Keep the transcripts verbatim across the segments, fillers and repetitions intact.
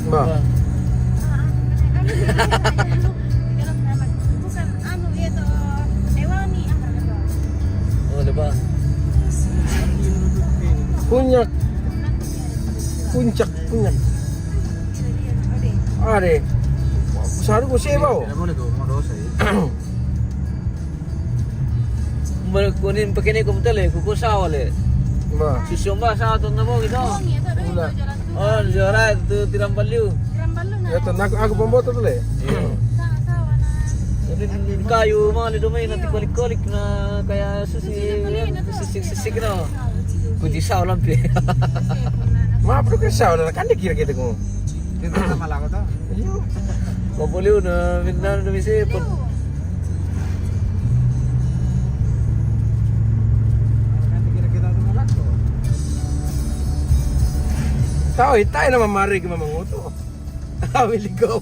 Bah. Bukan anu itu, Dewani, ah, gitu. Oh, ada, Bah. Punyak. Puncak, punyak. Ade. Saru ko seba o. Tidak boleh tuh, mau dosa ya. Mbak, kunin pakai ni komputer le, kuku sawa le. Ba. Susu mbak sawa tu namo gitu. Oh, iya, tapi Udah. Jalan Tua. Oh, juara tu tiram baliu. Tiram Balu na. Ya tu, aku aku pembuat tu le. Sa-, sawa na. Jadi kayu mah le domain nanti kolik-kolik na kayak susi, sisik-sisik na. Kunci sawa lampi. Maaf tu kesal lah kan dikira kita ku. Dia tak sama lah kau tahu. Iyo. Kau boleh na minta na misi pun. Nanti kira kita tu malah tu. Tahu itai nama mari ke memang tu. Tahu ligo.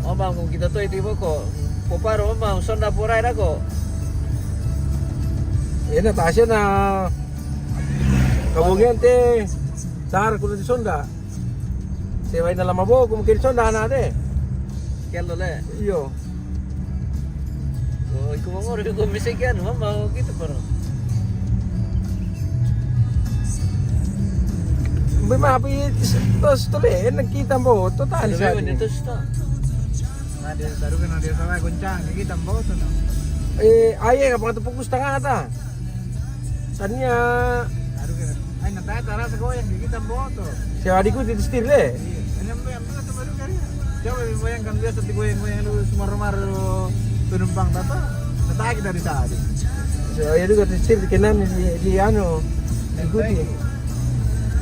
Mama ko kita tu itu ko. Poparo mama sonda porai da ko. Ina tasya na kabongen te sar kuno di sonda. Sewa ina lama bo ko mungkin sonda na de. Kello le. Iyo. Oh, iko mangoro ko misi kian mama ko gitu paro. Mbe ma pi tos tole en kita bo to tani Sabi sani. Itu sta. Nah, dia taruh kena dia sama goncang, dia kita bawa tu no. Eh, aye ka pangatu pukul setengah ta. Tania Taruh kena. Ay, nataya tarasa ko yang dia kita bawa tu. sewa diku di setir le. Iya, ini ambil ambil tu baru kali. Coba bayangkan biasa digoyang-goyang lu semar-mar lu penumpang tata. Nataya kita di tadi. Sewa itu ka setir di kenan di, di anu. Ikuti.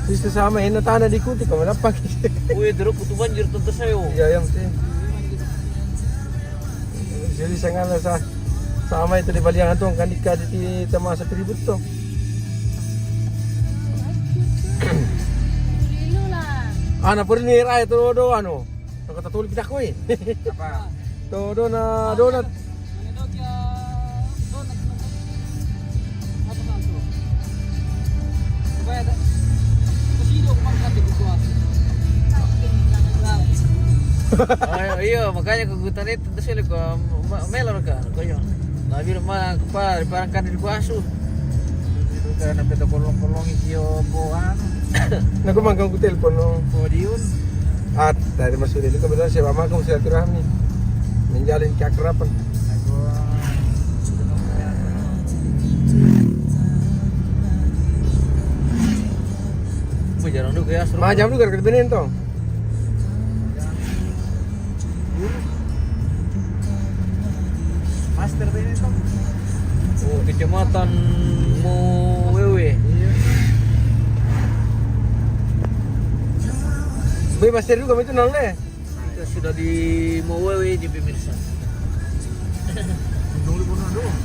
Sista sama ina tana diikuti kau apa ki. Uy, dero kutu banjir tentu saya. Iya, yang mesti. Jadi sangala sa sama itu di balian atong kan dikadi di tamasa tribut to. Lilu lah. Ana puri ni rai to do anu. Nang kata tuli kita koi. Apa? To do na do na. Ayo, iyo, makanya ko gutan itu terus le ko melor ka ko yo. Labi ma ko pa parang kan di kuasu. Itu kan sampai terkolong-kolong isi yo po anu. Naku mangkang ku telepon no. Podium. At tadi masuk dulu kebetulan saya mama kamu silaturahmi menjalin keakraban. Aku Macam tu kaya seru. Macam tu gara-gara benen to. Master ini tuh. Oh, kecamatan Mowewe. Iya. Be master juga itu nol le. Kita sudah di Mowewe ini pemirsa. Untung di Bono doang.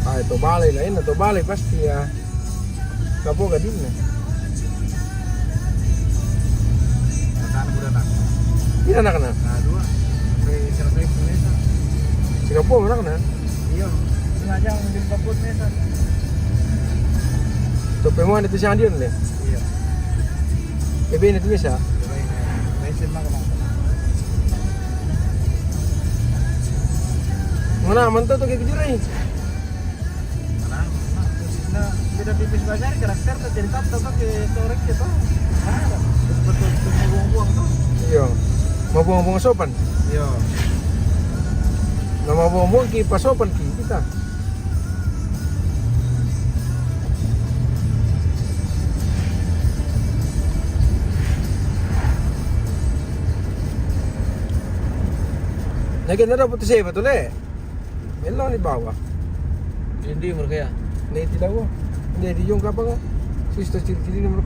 Ah, itu balik lah, ini itu balik pasti ya. Kapo gadin na. Anak udah nak. Ini anak na. Nah, dua. Sampai selesai Indonesia. Singapura anak na. Iya. Sengaja ambil papun Indonesia. Tuh pemuan itu siang dia nih. Iya. Ebe ini tuh bisa. Coba ini. Mesin mah kemana? Mana mantu tuh kayak gitu nih. Mana? Nah, beda tipis banyak karakter tuh jadi tak tuh ke torek gitu. Nah, betul betul mau buang-buang tuh. Iya. Mau buang-buang sopan. Iya. Nama buang-buang ki pasopan ki kita. Lagi nada putus saya betul eh. Melon di bawah. Hindi mereka ya. Ni tidak wo. Ni di yung kapang. Sister ciri-ciri nomor.